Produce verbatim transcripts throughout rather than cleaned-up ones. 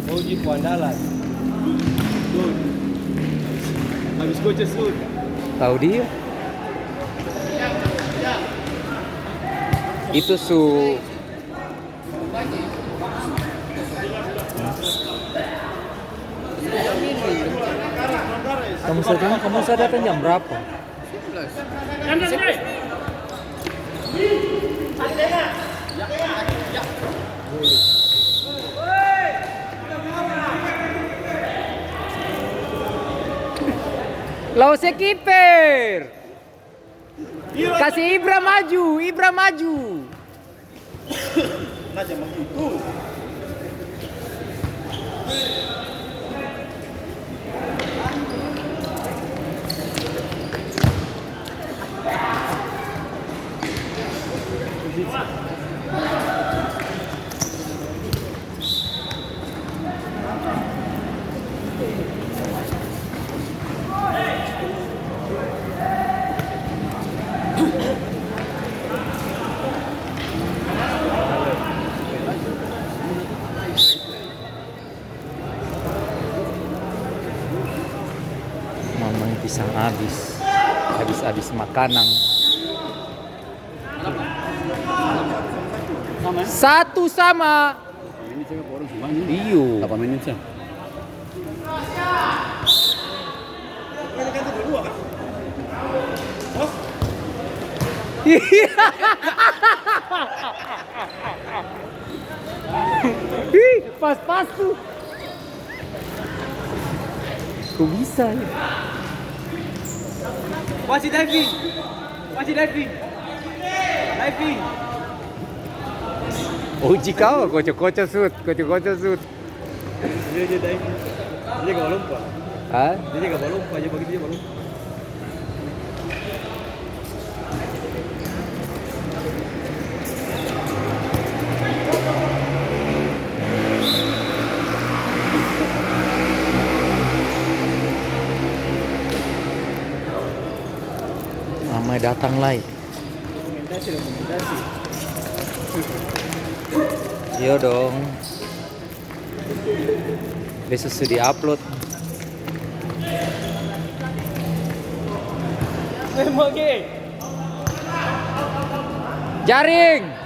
Oji pung andalan. Tuh. Habis kocok sudah. Tahu dia. Itu su Kamu sa datang, kamu sa datang jam berapa? Lao se kiper. Kasi Ibra maju, Ibra maju. Nah, jang bagitu. Mamang pisang abis, abis-abis makanang. Satu sama. Iyo. Ih, pas-pas tuh. Kok bisa ya? Masih diving. Masih diving. Diving. Uji kau, kocok-kocok sut, kocok-kocok sut. Dia, dia diving. Dia jaga balompa. Hah? Dia jaga balompa, dia bagitu dia balompa. Mama datang lai. Dokumentasi, dokumentasi. Iyo dong. Beso su di-upload. Jaring.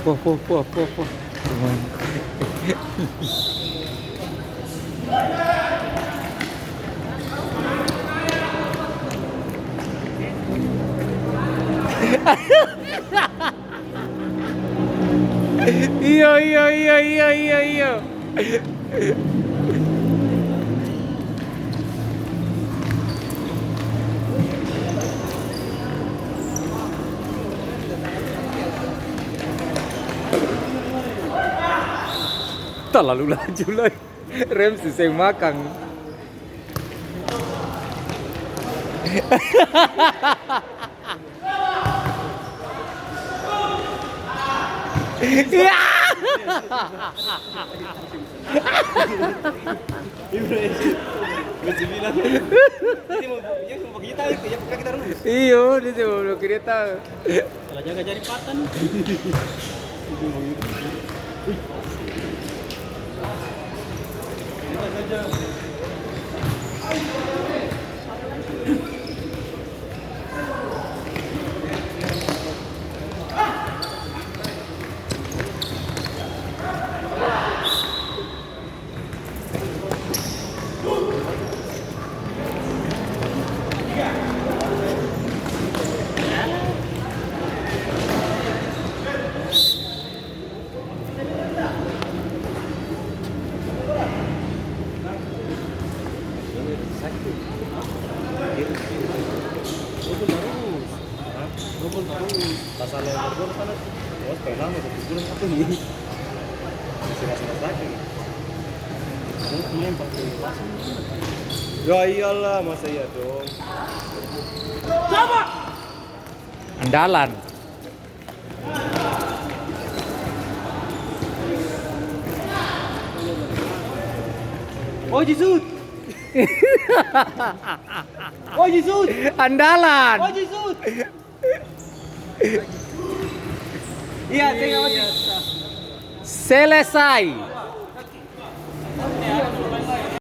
Puh, puh, puh, puh, puh. Iyo, iyo, iyo. Talalu laju lai. Rem su seng makang. Iyo, dia cuma pakai tangan. Iyo, dia cuma pakai tangan. Salah jaga jari patah nih. Pasal yang berdua sana, oh, sepeda motor kuburan satu nih. Masih rasa-rasa sakit. Ada temen yang pakai pasang. Ya iyalah, masa iya dong. Andalan. Oji sut. Oji sut. Andalan. Oji sut. Iya, tengok, Oji. Selesai.